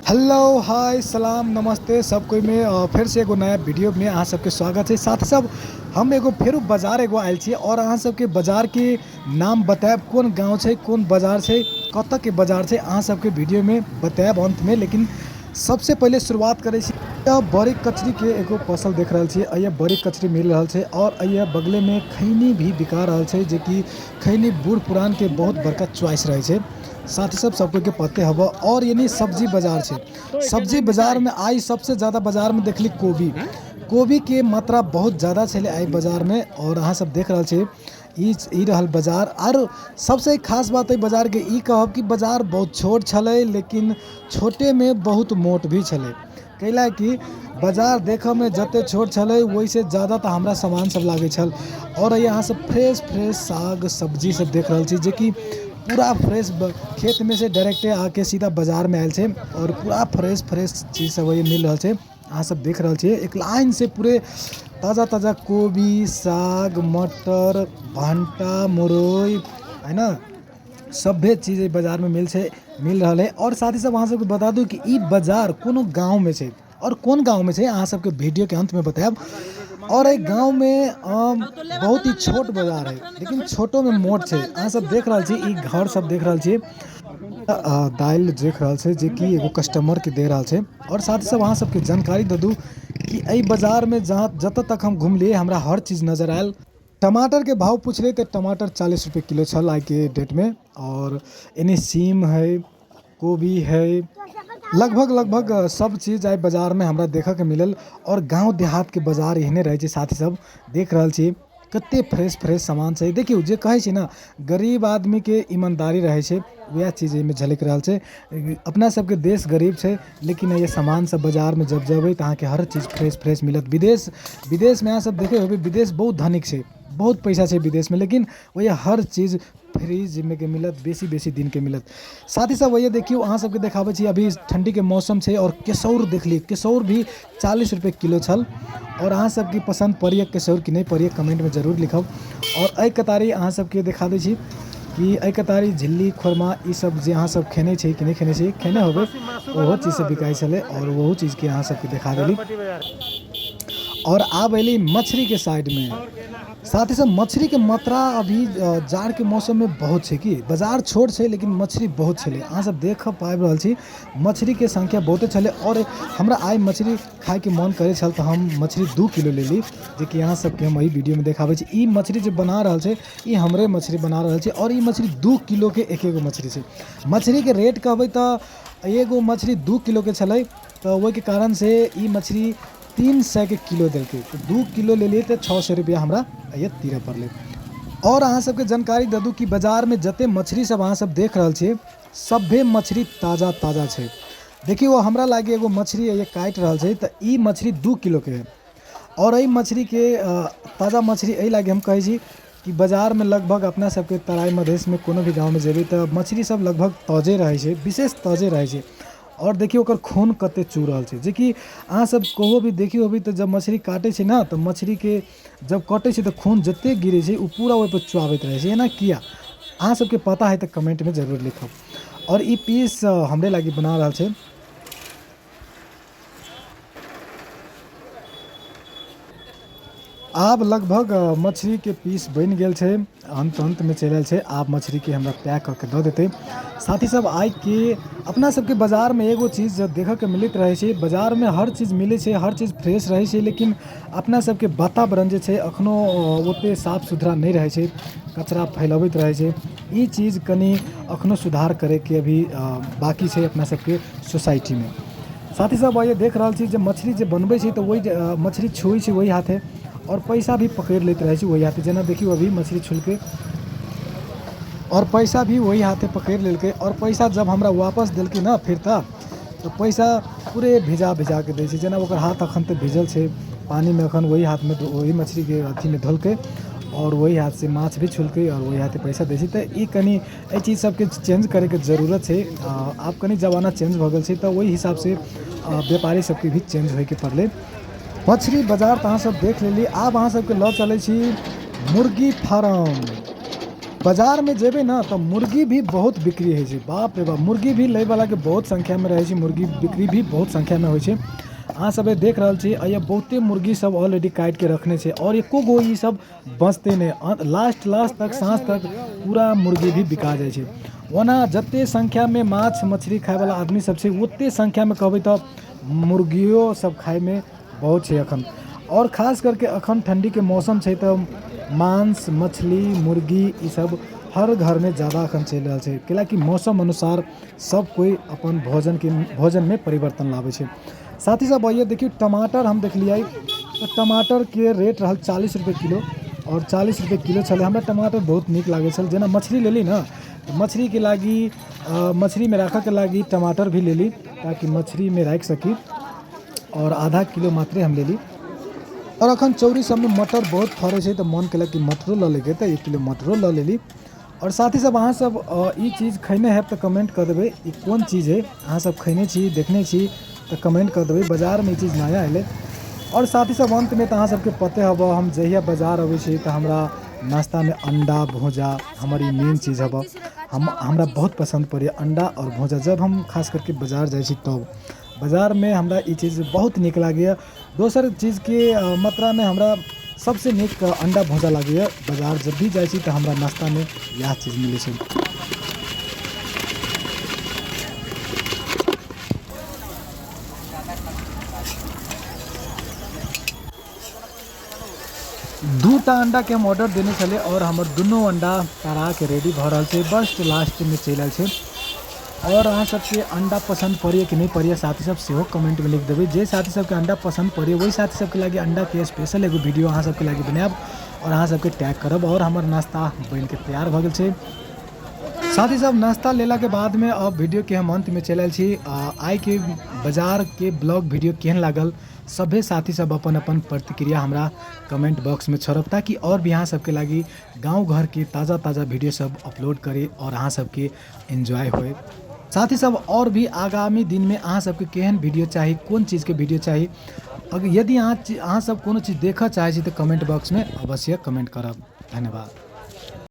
Hello hi सलाम नमस्ते सब कोई में फिर से एगो नया वीडियो में अहाँ सबके स्वागत है। साथ सब हम एगो फेरू बाजार एगो आयल छी और अहाँ सबके बाजार के नाम बतायब, कोन गांव छै, कोन बाजार छै, कतऽ के बाजार छै, अहाँ सबके वीडियो में बतायब अंत में। लेकिन सबसे पहिले शुरुआत करै छी बड़ी कचरी के एगो फसल देख रहल छी। एहिया बड़ी कचरी मिल रहल छै और एहिया बगले में खैनी भी बिका रहल छै, जेकि खैनी बूढ़ पुरान के बहुत बड़का चॉइस रहे छै। साथ ही सब सबके के पते हब। और यानी सब्जी बाजार छै, सब्जी बाजार में आई सबसे ज्यादा बाजार में देखली कोबी, कोबी के मात्रा बहुत ज्यादा छलै आई बाजार में। और अहाँ सब देख रहल छी ई रहल बाजार। और सबसे खास बात है बाजार के ई कहब कि बाजार बहुत छोट छलै, लेकिन छोटे में बहुत मोट भी छलै। कैला कि बाजार देखऽ में जते छोट छलै ओहिसे ज्यादा तऽ हमरा सामान सब लागै छल। और यहाँ से फ्रेश फ्रेश साग सब्जी सब देख रहल छी, जेकि पूरा फ्रेश खेत में से डायरेक्टे आके सीधा बाजार में आयल छै और पूरा फ्रेश फ्रेश चीज सब मिल रहल छै। अहाँ सब देख रहल छियै एक लाइन से पूरे ताजा ताजा कोबी, साग, मटर, भंटा, मुरई, है ना, सभे चीज एहि बाजार में मिल रहल है। और साथ ही सब अहाँ सबके बता दूं कि ई बाजार कोनो गांव में छै और कोन गांव में छै अहाँ सबके वीडियो के अंत में बतायब। और एहि गांव में बहुत ही छोट बाजार है, लेकिन छोटो में मोट छै। अहाँ सब देख रहल छी ई घर सब देख रहल छी, दालि देख रहल छै जेकि एगो कस्टमर के दे रहल छै। और साथ ही सब अहाँ सबके जानकारी दे दूं कि एहि बाजार में जहाँ जतऽ तक हम घुमलियै हमरा हर चीज नजर आयल। टमाटर के भाव पुछलियै तऽ टमाटर 40 रुपये किलो छल आइ के डेट में। और एने सीम है, कोबी है, लगभग लगभग सब चीज आइ बाजार में हमरा देखऽ के मिलल। और गांव देहात के बाजार एहने रहै छै। साथ ही सब देख रहल छी कते फ्रेश फ्रेश सामान छै। देखियौ जे कहै छै ने गरीब आदमी के ईमानदारी रहै छै, वएह चीज एहिमे झलकि रहल छै। अपना सबके देश गरीब छै, लेकिन ये सामान सब बाजार में जब जेबै तऽ अहाँके हर चीज फ्रेश फ्रेश मिलत। विदेश में अहाँ सब देखे होबै विदेश बहुत धनिक छै, बहुत पैसा छै विदेश में, लेकिन वही हर चीज फ्रीज में के मिलत, बेसी बेसी दिन के मिलत। साथ ही सब वही देखियौ अहाँ सबके देखाबै छी अभी ठंडी के मौसम छै और केसौर देखलियै, केसौर भी 40 रुपये किलो छल। और अहाँ सबके पसंद पड़ैए केसौर कि नहि पड़ैए कमेंट में जरूर लिखब। और एहि कतारी अहाँ सबके देखा दै छी कि एहि कतारी झिल्ली खोरमा ई सब जे अहाँ सब खेने छी कि नहि खेने छी, खेने होबै, ओहो चीज सब बिकाइ छलै और ओहो चीज के अहाँ सबके देखा देली। और आब एली मछली के साइड में। साथ ही साथ मछली के मात्रा अभी जाड़ के मौसम में बहुत छै कि बाजार छोट छै लेकिन मछली बहुत छलै। अहाँ सब देख पाबि रहल छी मछली के संख्या बहुते छलै। और हमरा आइ मछली खाय के मन करै छल तऽ हम मछली 2 किलो लेली, जेकि अहाँ सबके हम एहि वीडियो में देखाबै छी। ई मछली जे बना रहल छै ई हमरे मछली बना रहल छै और ई मछली 2 किलो के एक एगो मछली छै। मछली के रेट कहबै तऽ एगो मछली 2 किलो के छलै, तऽ ओहिके कारण से ई मछली 300 के किलो देलकै। तऽ 2 किलो लेलियै तऽ 600 रुपया हमरा एहिया तीरऽ पड़लै। और अहाँ सबके जानकारी दऽ दू कि बाजार में जते मछली सब अहाँ सब देख रहल छियै सभे मछली ताजा ताजा छै। देखियौ हमरा लागे एगो मछली एहिया काटि रहल छै तऽ ई मछली 2 किलो के है। और एहि मछली के ताजा मछली एहि लागे हम कहै छी कि बाजार में लगभग अपना सबके तराई मधेश में कोनो भी गाँव में जेबै तऽ मछली सब लगभग ताजे रहै छै, विशेष ताजे रहै छै। और देखियौ ओकर खून कते चू रहल छै, जेकि अहाँ सब कहो भी देखियौ अभी तऽ जब मछली काटै छै ने तऽ मछली के जब कटै छै तऽ खून जते गिरै छै ओ पूरा ओहिपर चुआबैत रहै छै। एना किया अहाँ सबके पता है तऽ कमेंट में जरूर लिखब। और ई पीस हमरे लागी बना रहल छै। आब लगभग मछली के पीस बनि गेल छै, अंत अंत में चलि आयल छै। आब मछली के हमरा पैक कऽ के दऽ देतै। साथ ही सब आइ के अपना सबके बाजार में एगो चीज देखऽ के मिलैत रहै छै, बाजार में हर चीज मिलै छै, हर चीज फ्रेश रहै छै, लेकिन अपना सबके वातावरण जे छै अखनो ओते साफ सुथरा नहि रहै छै, कचरा फैलबैत रहै छै। ई चीज कनि अखनो सुधार करैके अभी बाकी छै अपना सबके सोसाइटी में। साथ ही सब आइए देख रहल छी जे मछली जे बनबै छै तऽ ओहि मछली छुइ छै ओहि हाथे और पैसा भी पकड़ि लैत रहै छै ओहि हाथे। जेना देखियौ अभी मछली छुलकै और पैसा भी ओहि हाथे पकड़ि लेलकै। और पैसा जब हमरा वापस देलकै ने फिरता तऽ पैसा पूरे भिजा भिजा के दै छै, जेना ओकर हाथ अखन तऽ भिजल छै पानी में, अखन वही हाथ में वही मछली के अथी में धोलकै और वही हाथ से माछ भी छुलकै और वही हाथे पैसा दै छै। तऽ ई कनि एहि चीज सबके चेंज करैके जरूरत छै। आब कनि जमाना चेंज भऽ गेल छै तऽ ओहि हिसाबसँ व्यापारी सबके भी चेंज होइके पड़लै। मछली बाजार तऽ अहाँ सब देख लेली। आब अहाँ सबके लऽ चलै छी मुर्गी फार्म। बाजारमे जेबै ने तऽ मुर्गी भी बहुत बिक्री होइ छै। बाप रे बाप, मुर्गी भी लैवलाके बहुत संख्यामे रहै छै, मुर्गी बिक्री भी बहुत संख्यामे होइ छै। अहाँ सब देख रहल छी, एहिमे बहुते मुर्गी सब ऑलरेडी काटिके रखने छै आओर एको गो ई सब बचतै नहि। लास्ट लास्ट तक, साँझ तक पूरा मुर्गी भी बिका जाइ छै। ओना जते संख्यामे माछ मछली खायवला आदमी सब छै, ओते संख्यामे कहबै तऽ मुर्गियो सब खायमे बहुत छै एखन। आओर खास करके एखन ठण्डीके मौसम छै तऽ मांस मछली मुर्गी ई सब हर घरमे जादा एखन चलि रहल छै, कैलाकि मौसम अनुसार सब कोइ अपन भोजनके भोजनमे परिवर्तन लाबै छै। साथी सब, आइए देखियौ टमाटर हम देखलियै तऽ टमाटरके रेट रहल 40 रुपए किलो आओर 40 रुपए किलो छलै। हमरा टमाटर बहुत नीक लागै छल। जेना मछली लेली ने, तऽ मछलीके लागि, मछलीमे राखऽके लागि टमाटर भी लेली ताकि मछलीमे राखि सकी आओर आधा किलो मात्रे हम लेली। आओर अखन चौरी सबमे मटर बहुत फड़ै छै तऽ मोन केलक कि मटरो लऽ लैके, तऽ 1 किलो मटरो लऽ लेली। आओर साथी सब, अहाँ सब ई चीज खैने हैब तऽ कमेंट कऽ देबै, ई कोन चीज है। अहाँ सब खैने छी, देखने छी तऽ कमेंट कऽ देबै। बाजारमे ई चीज नया एलै। आओर साथी सब, अन्तमे तऽ अहाँ सबके पते हबऽ, हम जहिया बाजार अबै छी तऽ हमरा नाश्तामे अंडा भुजा हमर ई मेन चीज हबऽ। हमरा बहुत पसन्द पड़ैए अंडा आओर भुजा। जब हम खास करके बाजार जाइ छी तब बाजारमे हमरा ई चीज बहुत नीक लागैए। दोसर चीजके मात्रामे हमरा सबसँ नीक अंडा भुजा लागैए। बाजार जब भी जाइ छी तऽ हमरा नाश्तामे इएह चीज मिलै छै। 2टा अंडाके हम ऑर्डर देने छलियै आओर हमर दुनू अंडा तराके रेडी भऽ रहल छै, बस लास्टमे चलि आयल छै। आओर अहाँ सबके अंडा पसन्द पड़ैए कि नहि पड़ैए साथी सब, सेहो कमेंटमे लिख देबै। जे साथी सबके अंडा पसन्द पड़ैए ओहि साथी सबके लागि अंडाके स्पेशल एगो वीडियो अहाँ सबके लागि बनायब आओर अहाँ सबके टैग करब। आओर हमर नाश्ता बनिके तैयार भऽ गेल छै। साथी सब, नाश्ता लेलाके बादमे अब वीडियोके हम अन्तमे चलि आयल छी। आइके बाजारके ब्लॉग वीडियो केहन लागल, सभे साथी सब अपन अपन प्रतिक्रिया हमरा कमेंट बॉक्समे छोड़ब ताकि आओर भी अहाँ सबके लागि गाँव घरके ताजा ताजा वीडियो सब अपलोड करी आओर अहाँ सबके एन्जॉय होय। साथी सब, आओर भी आगामी दिनमे अहाँ सबके केहन वीडियो चाही, कोन चीजके वीडियो चाही, अगर यदि अहाँ सब कोनो चीज देखऽ चाहै छी तऽ कमेंट बॉक्समे अवश्य कमेंट करब। धन्यवाद।